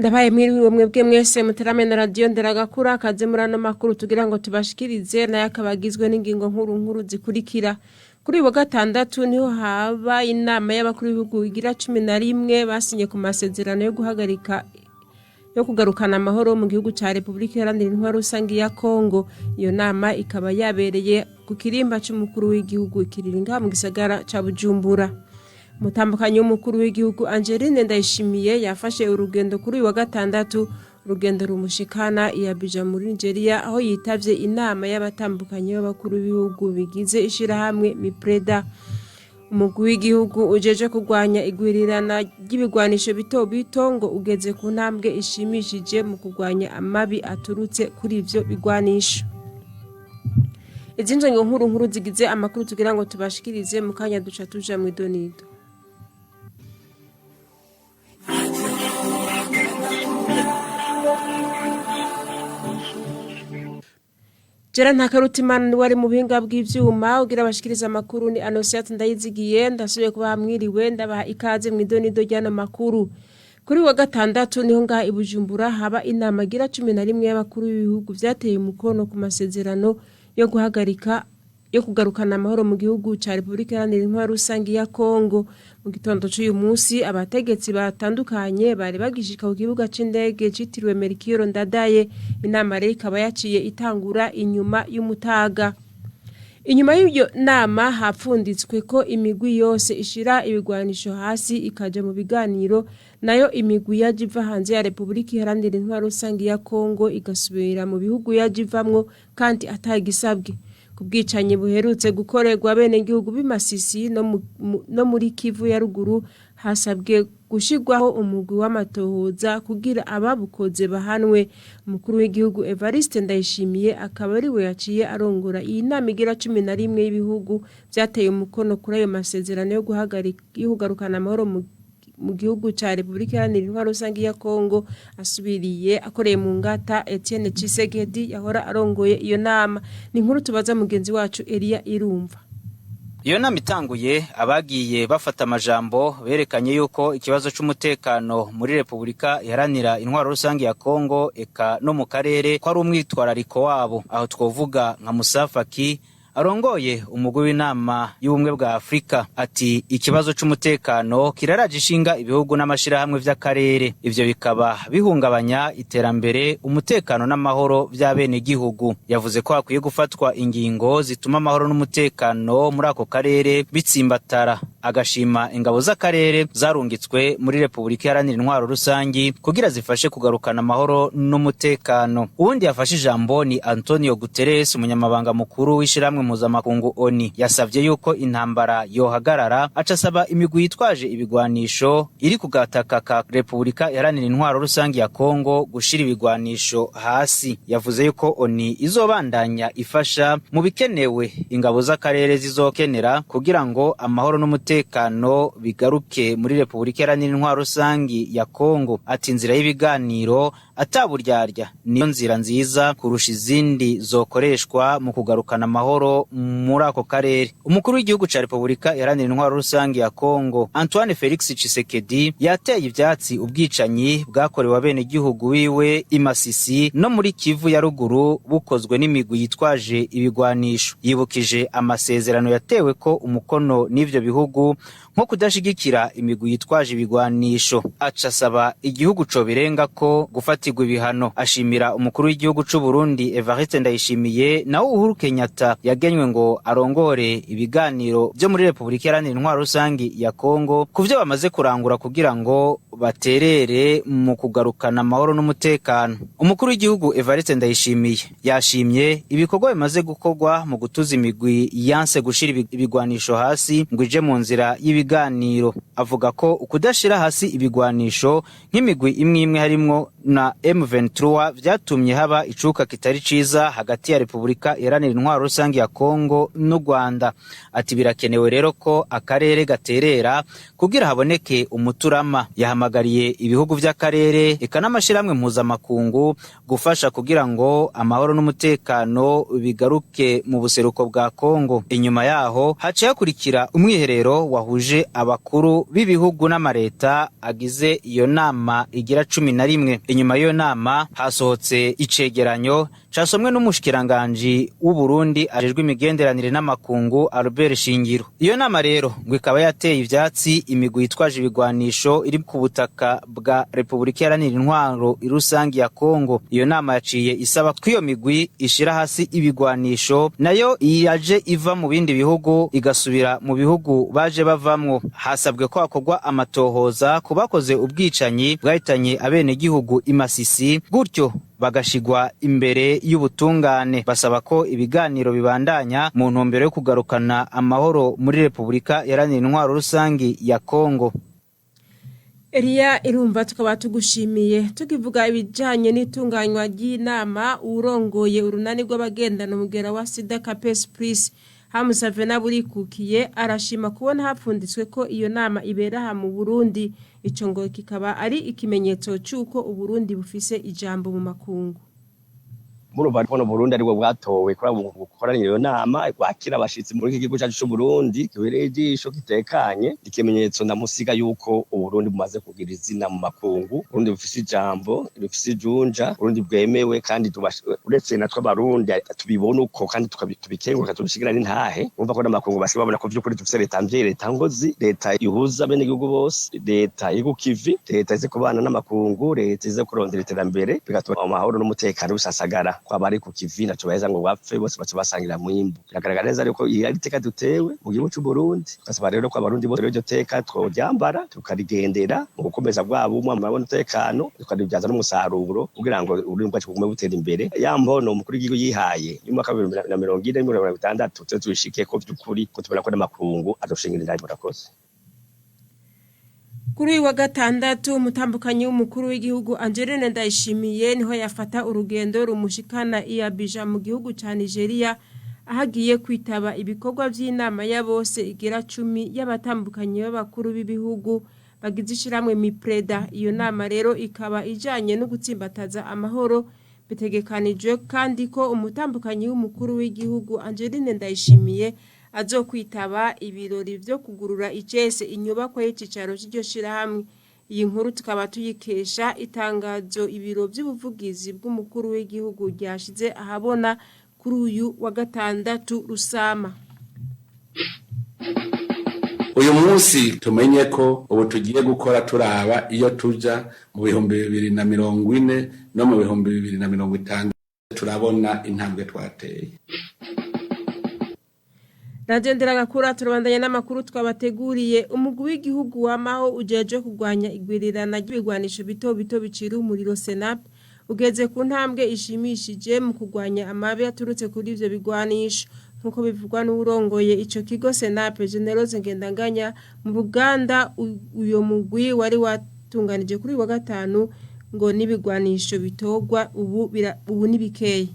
Ndabaye mwiriwe mwebwe mwese muterame na radio Nderagakura. Kaze muri ano makuru tugira ngo tubashikirize, nayo akaba agizwe n'ingingo nkuru nkuru zikurikira. Kuri uyu wa gatandatu niho haba inama y'abakuru b'ibihugu igira 11 basinye ku masezerano yo guhagarika yo kugarukana amahoro mu gihugu ca Republika Iharanira Intwaro Rusangi ya Kongo. Iyo nama ikaba yabereye ku kirimba c'umukuru w'igihugu ikiriringa mu gisagara ca Bujumbura. Umutambukanyi w'umukuru w'igihugu Angeline Ndayishimiye yafashe urugendo kuri uyu wa gatandatu, urugendo rumushikana i Abuja muri Nigeria, aho yitavye inama y'abatambukanyi b'abakuru b'ibihugu bigize ishirahamwe Mipreda. Umugwi w'igihugu ujeje kurwanya igwirirana ry'ibigwanisho bito bito ngo ugeze ku ntambwe ishimishije mu kurwanya amabi aturutse kuri ivyo bigwanisho. Izindi ngingo nkuru nkuru zigize amakuru tugira ngo tubashikirize mu kanya, duca tuja mw'idonido. Jera Ntakarutimana ni wari mu buhinga bw'ivyuma, ugira abashikiriza amakuru ni Anosiate Ndayizigiye. Ndasubiye kubaha mwiriwe, ndabaha ikaze mw'idonido ry'ano makuru. Kuri wa gatandatu niho ngaha i Bujumbura haba inama gira 11 y'abakuru b'ibihugu vyateye umukono ku masezerano yo guhagarika yo kugarukana amahoro mu gihugu ca Republika Iharanira Intwaro Rusangi ya Kongo. Mu gitondo c'uyu munsi abategetsi batandukanye bari bagishika ku kibuga c'indege citiriwe Melchior Ndadaye. Inama rero ikaba yaciye itangura inyuma y'umutaga. Inyuma y'iyo nama hapfunditswe ko imigwi yose ishira ibigwanisho hasi ikaja mu biganiro, nayo imigwi yaje iva hanze ya Republika Iharanira Intwaro Rusangi ya Kongo igasubira mu bihugu yaje ivamwo kandi atagisabwe. Ku bwicanyi buherutse gukorerwa abenegihugu b'i Masisi no muri Kivu ya ruguru, hasabwe gushirwaho umugwi w'amatohoza kugira ababukoze bahanwe. Umukuru w'igihugu Evariste Ndayishimiye akaba ariwe yaciye arongora iyi nama igira 11 y'ibihugu vyateye umukono kuri ayo masezerano yo guhagarika yo kugarukana amahoro mu gihugu ca Republika Iharanira Intwaro Rusangi ya Kongo, asubiriye akoreye mu ngata Etienne Tshisekedi yahora arongoye iyo nama. Ni inkuru tubaza mugenzi wacu Elia Irumva. Iyo nama itanguye, abagiye bafata amajambo berekanye yuko ikibazo c'umutekano muri Republika Iharanira Intwaro Rusangi ya Kongo eka no mu karere ko ari umwitwarariko wabo. Aho twovuga nka Musa Faki arongoye umugwi w'inama y'ubumwe bwa Afrika, ati ikibazo c'umutekano kiraraje ishinga ibihugu n'amashirahamwe vy'akarere, ivyo bikaba bihungabanya iterambere, umutekano n'amahoro vy'abenegihugu. Yavuze ko hakwiye gufatwa ingingo zituma amahoro n'umutekano muri ako karere bitsimbatara, agashima ingabo z'akarere zarungitswe muri Republika Iharanira Intwaro Rusangi kugira zifashe kugarukana amahoro n'umutekano. Uwundi yafashe ijambo ni Antonio Guterres, umunyamabanga mukuru w'ishirahamwe mpuzamakungu ONU. Yasavye yuko intambara yohagarara, aca asaba imigwi yitwaje ibigwanisho iri ku gataka ka Republika Iharanira Intwaro Rusangi ya Kongo gushira ibigwanisho hasi. Yavuze yuko ONU izobandanya ifasha mu bikenewe ingabo z'akarere zizokenera kugira ngo amahoro n'umutekano bigaruke muri Republika Iharanira Intwaro Rusangi ya Kongo. Ati inzira y'ibiganiro ataburyarya niyo nzira nziza kurusha izindi zokoreshwa mu kugarukana amahoro muri ako karere. Umukuru w'igihugu ca Republika Iharanira Intwaro Rusangi ya Kongo Antoine Felix Tshisekedi yateye ivyatsi ubwicanyi bwakorewe abenegihugu biwe i Masisi no muri Kivu ya ruguru bukozwe n'imigwi yitwaje ibigwanisho. Yibukije amasezerano yatewe ko umukono n'ivyo bihugu nko kudashigikira imigwi yitwaje ibigwanisho, aca asaba igihugu cobirenga ko gufatirwa ibihano. Ashimira umukuru w'igihugu c'u Burundi Evariste Ndayishimiye nawe Uhuru Kenyatta yagenywe ngo arongore ibiganiro vyo muri Republika Iharanira Intwaro Rusangi ya Kongo ku vyo bamaze kurangura kugira ngo baterere mu kugarukana amahoro n'umutekano. Umukuru w'igihugu Evariste Ndayishimiye yashimye ibikorwa bimaze gukorwa mu gutuza imigwi yanse gushira ibigwanisho hasi ngo ije mu nzira y'ibiganiro. Avuga ko ukudashira hasi ibigwanisho nk'imigwi imwe imwe harimwo na M23 vyatumye haba icuka kitari ciza hagati ya Republika Iharanira Intwaro Rusangi ya Kongo n'u Rwanda. Ati birakenewe rero ko akarere gaterera kugira haboneke umuturama. Yahamagariye Bahamagariye ibihugu vy'akarere eka n'amashirahamwe mpuzamakungu gufasha kugira ngo amahoro n'umutekano bigaruke mu buseruko bwa Kongo. Inyuma yaho haciye hakurikira umwiherero wahuje abakuru b'ibihugu n'amareta agize iyo nama igira 11. Inyuma y'iyo nama hasohotse icegeranyo casomwe n'umushikiranganji w'u Burundi ajejwe imigenderanire n'amakungu Albert Shingiro. Iyo nama rero ngo ikaba yateye ivyatsi imigwi yitwaje ibigwanisho iri ku butaka bwa Repubulika Iharanira Intwaro Rusangi ya Kongo. Iyo nama yaciye isaba ko iyo migwi ishira hasi ibigwanisho, nayo yaje iva mu bindi bihugu igasubira mu bihugu baje bavamwo. Hasabwe ko hakorwa amatohoza ku bakoze ubwicanyi bwahitanye abenegihugu i Masisi, gutyo bagashigwa imbere y'ubutungane. Basaba ko ibiganiro bibandanya mu ntumbero yo kugarukana amahoro muri Repubulika Iharanira Intwaro Rusangi ya Kongo. Eliya Irumva, tukaba tugushimiye. Tukivuga ibijanye n'itunganywa ry'inama, urongoye urunani rw'abagendana umugera wa sida Capes Plus Hamusavena burikukiye arashima kubona hapfunditswe ko iyo nama ibera aha mu Burundi. Ico ngo kikaba ari ikimenyetso c'uko Uburundi bufise ijambo mu makungu. Murumva ko Burundi aribwo bwatowe kuri abo gukoranira iyo nama, kwakira abashitsi muri iki gihugu cyacu c'u Burundi kibereye ijisho, gitekanye. Ikimenyetso ndamusiga yuko Uburundi bumaze kugira izina mu makungu, Uburundi bufise ijambo, bufise ijunja, Uburundi bwemewe. Kandi uretse natwe Abarundi tubibona uko kandi tubikenguruka, tubishigira n'intahe. Urumva ko n'amakungu basigaye babona ko vy'ukuri dufise leta mvyeyi, leta ngozi, leta ihuza abenegihugu bose, leta iri ku kivi, leta izi kubana n'amakungu, leta izi kurondera iterambere, bigatuma amahoro n'umutekano bisasagara. Kwaba ari ku kivi, ntaco baheza ngo bapfe, bose baca basangira mwimbu. Biragaragara neza yuko iri ari iteka dutewe mu gihugu c'u Burundi. Tugasaba rero ko Abarundi bose iryo teka tworyambara, tukarigendera mu gukomeza bwa bumwe, amahoro n'umutekano, tukaribyaza n'umusaruro kugira ngo Uburundi bwacu bugume butera imbere. Ya mbono umukuru w'igihugu yihaye y'umwaka wa 2040, 2060, tuze tubishikeko vy'ukuri, ko tubona ko n'amakungu adoshingira indani. Murakoze. Kuri uyu wa gatandatu, umutambukanyi w'umukuru w'igihugu Angeline Ndayishimiye niho yafata urugendo rumushikana i Abuja mu gihugu ca Nigeria, aho agiye kwitaba ibikorwa vy'inama ya bose igira 10 y'abatambukanyi b'abakuru b'ibihugu bagize ishirahamwe Mipreda. Iyo nama rero ikaba ijanye no gutsimbataza amahoro. Bitegekanijwe kandi ko umutambukanyi w'umukuru w'igihugu Angeline Ndayishimiye azokwitaba ibirori vyo kugurura icese inyubakwa y'icicaro c'iryo shirahamwe. Iyi nkuru tukaba tuyikesha itangazo ibiro vy'ubuvugizi bw'umukuru w'igihugu ryashize ahabona kuri uyu wa gatandatu Rusama. Uyu munsi tumenye ko ubu tugiye gukora turaba iyo tuja mu 2040 no mu 2060, turabona intambwe twateye. Radiyo Nderagakura, turabandanya n'amakuru twabateguriye. Umugwi w'igihugu wamaho ujeje kurwanya igwirirana ry'ibigwanisho bito bito bicira umuriro, Senap, ugeze ku ntambwe ishimishije mu kurwanya amabi aturutse kuri ivyo bigwanisho, nk'uko bivugwa n'uwurongoye ico kigo Senap, Generose Ngendanganya, mu Buganda uyo mugwi wari watunganije kuri uyu wa gatanu. Ngo n'ibigwanisho bitorwa ubu ubu ni bikeya.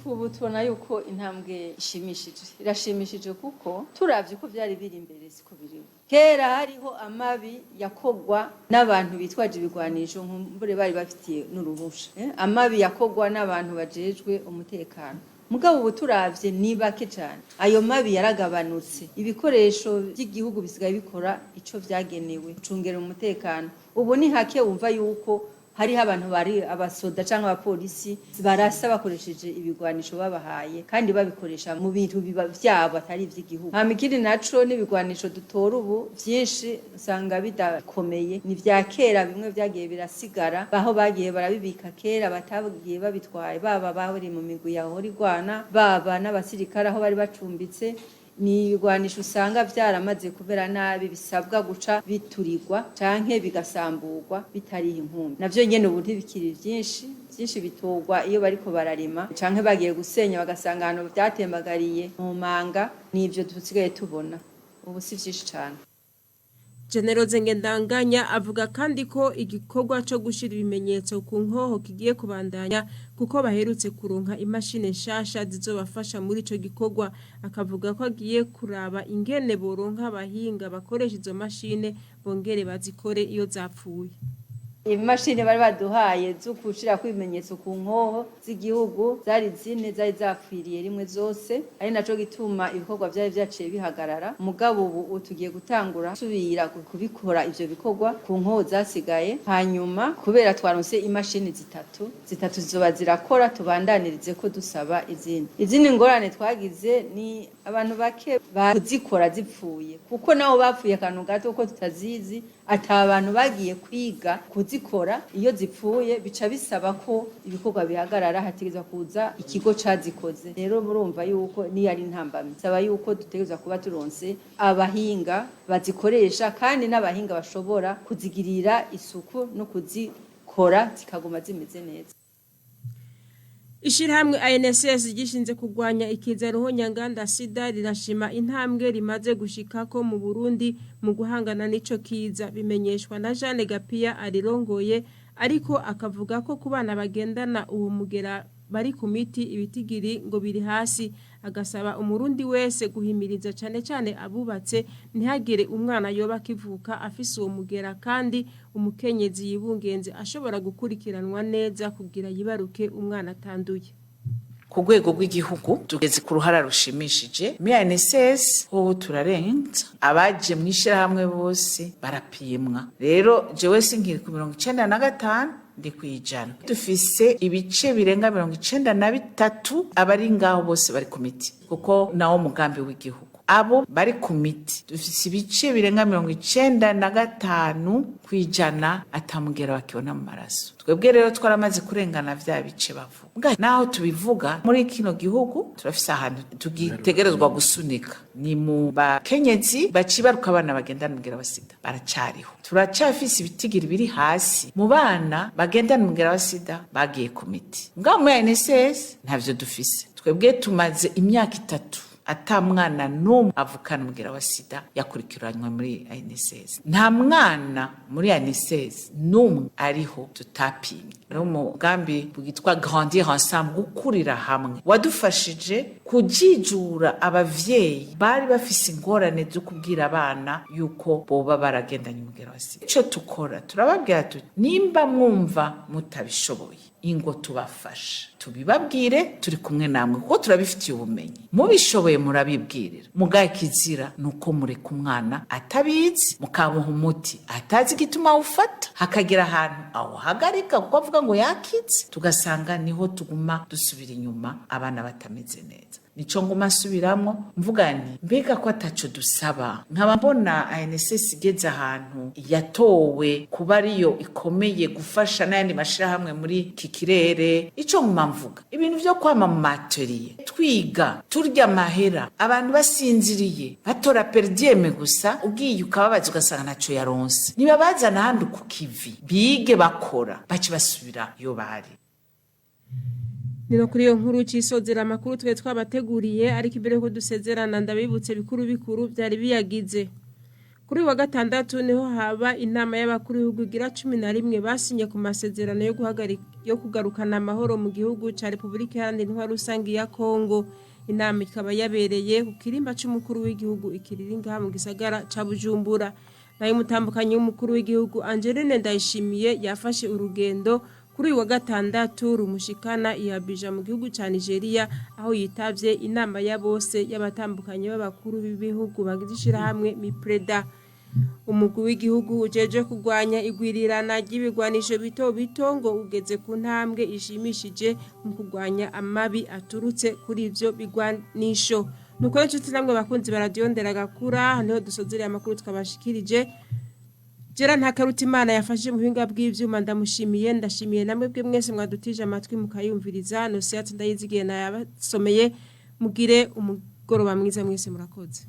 Ubu tubona yuko intambwe ishimishije, irashimishije, kuko turavye uko vyari biri imbere siko biri. Kera hariho amabi yakogwa n'abantu bitwaje ibigwanisho, nkumbure bari bafitiye n'uruhusha, amabi yakogwa n'abantu bajejwe umutekano. Mugabo ubu turavye ni bake cane, ayo mabi yaragabanutse. Ibikoresho by'igihugu bisigaye bikora ico vyagenewe, gucungera umutekano. Ubu ni hake wumva yuko hariho abantu bari abasoda canke abapolisi barasa bakoresheje ibigwanisho babahaye, kandi babikoresha mu bintu biba vyabo atari ivy'igihugu. Hama ikindi naco, n'ibigwanisho dutora ubu vyinshi usanga bidakomeye, ni vya kera, bimwe vyagiye birasigara baho bagiye barabibika kera, batagiye babitwaye, baba bari mu migwi yahora igwana, baba n'abasirikare aho bari bacumbitse. Ni ibigwanisho usanga vyaramaze kubera nabi, bisabwa guca biturirwa canke bigasamburwa bitariho inkumbi. Navyo nyene ubu ntibikiri vyinshi. Vyinshi bitorwa iyo bariko bararima canke bagiye gusenya, bagasanga ahantu vyatembagariye mu manga. Nivyo dusigaye tubona ubu, si vyinshi cane. Generose Ngendanganya avuga kandi ko igikorwa cyo gushira ibimenyetso ku nkoho kigiye kubandanya kuko baherutse kuronka imashini nshasha zizobafasha muri ico gikorwa. Akavuga ko agiye kuraba ingene boronka abahinga bakoresha izo mashine bongere bazikore iyo zapfuye. Imashini bari baduhaye zo gushirako ibimenyetso ku nkoho z'igihugu zari zine, zari zapfiriye rimwe zose, ari naco gituma ibikorwa vyari vyaciye bihagarara. Mugabo ubu tugiye gutangura gusubira kubikora ivyo bikorwa ku nkoho zasigaye. Hanyuma kubera twaronse imashini zitatu, zitatu zizoba zirakora, tubandanirize ko dusaba izindi. Izindi ngorane twagize ni abantu bake bazikora zipfuye, kuko nabo bapfuye akantu gato ko tutazizi, ata bantu bagiye kwiga kuzikora. Iyo zipfuye bica bisaba ko ibikorwa bihagarara, hategerezwa kuza ikigo cazikoze. Rero murumva yuko niyo ari intambamyi, saba yuko dutegerezwa kuba turonse abahinga bazikoresha kandi n'abahinga bashobora kuzigirira isuku no kuzikora zikaguma zimeze neza. Ishirahamwe ANSS gishinze kurwanya ikiza ruhonyanganda sida rirashima intambwe rimaze gushikako mu Burundi mu guhangana n'ico kiza, bimenyeshwa na Jeanne Gapia arirongoye, ariko akavuga ko ku bana bagendana uwo mugera bari ku miti ibitigiri ngo biri hasi. Agasaba umurundi wese guhimiriza cane cane abubatse ntihagire umwana yoba akivuka afise uwo mugera, kandi umukenyezi yibungenze ashobora gukurikiranwa neza kugira yibaruke umwana atanduye. Ku rwego rw'igihugu tugeze ku ruhara rushimishije. Muri ANSS hoho turarenza, abaje mu ishyirahamwe bose barapimwa. Rero jewe sinkiri ku 95, ndi kwijana. Dufise ibice birenga 93 abari ngaho bose bari ku miti, kuko nawo mugambi w'igihugu. Abo bari ku miti dufise ibice birenga 95% atamugera bakibona mu maraso. Twebwe rero twaramaze kurengana vya bice bavuga. Naho tubivuga, muri kino gihugu turafise ahantu tugitegerezwa gusunika, ni mu bakenyezi bacibaruka abana bagendana umugera wa sida. Baracariho, turacafise ibitigiri biri hasi mu bana bagendana umugera wa sida bagiye ku miti. Ngaho muri ANSS ntavyo dufise. Twebwe tumaze imyaka 3 ata mwana n'umwe avukana umugera wa sida yakurikiranywe muri ANSS. Nta mwana muri ANSS n'umwe ariho tutapimye. Rero umugambi witwa Grandir Ensemble, gukurira hamwe, wadufashije kujijura abavyeyi bari bafise ingorane zo kubwira abana yuko boba baragendanye umugera wa sida. Ico tukora, turababwira tuti: nimba mwumva mutabishoboye, ingo tubafasha tubibabwire, turi kumwe namwe kuko turabifitiye ubumenyi. Mubishoboye murabibwirira. Mugaye kizira nuko mureka umwana atabizi, mukamuha umuti atazi igituma awufata, hakagera ahantu awuhagarika kuko avuga ngo yakitse, tugasanga niho tuguma dusubira inyuma, abana batameze neza. Nico nguma nsubiramwo mvuga nti mbega ko ataco dusaba, nkaba mbona ANSS igeze ahantu yatowe kuba ariyo ikomeye gufasha n'ayandi mashirahamwe muri iki kirere. Ico nguma mvuga, ibintu vyo kwama mu ma ateliers twiga turya amahera, abantu basinziriye batora per diem gusa, ugiye ukababaza ugasanga ntaco yaronse. Niba bazana ahandi ku kivi bige bakora, bace basubira iyo bari. Nino kuri iyo nkuru cisozera amakuru twe twabateguriye, ariko imbere yuko dusezerana ndabibutse bikuru bikuru byari biyagize. Kuri wa gatandatu niho haba inama y'abakuru b'ibihugu igira 11 basinye ku masezerano yo guhagarika yo kugarukana amahoro mu gihugu ca Repubulika Iharanira Intwaro Rusangi ya Kongo. Inama ikaba yabereye ku kirimba c'umukuru w'igihugu ikiriri ngaha mu gisagara ca Bujumbura. Nayo umutambukanyi w'umukuru w'igihugu Angeline Ndayishimiye yafashe urugendo kuri uyu wa gatandatu rumushikana i Abuja mu gihugu ca Nigeria, aho yitavye inama ya bose y'abatandukanye b'abakuru b'ibihugu bagize ishirahamwe MIPREDA. Umugwi w'igihugu ujeje kurwanya igwirirana ry'ibigwanisho bito bito ngo ugeze ku ntambwe ishimishije mu kurwanya amabi aturutse kuri ivyo bigwanisho. Nuko inshuti namwe bakunzi ba radiyo Nderagakura, niho dusozereye amakuru twabashikirije. Jera Ntakarutimana yafashe mu buhinga bw'ivyuma, ndamushimiye. Ndashimiye namwe bwe mwese mwadutije amatwi mukayumviriza. Nosiate Ndayizigiye nayabasomeye. Mugire umugoroba mwiza mwese, murakoze.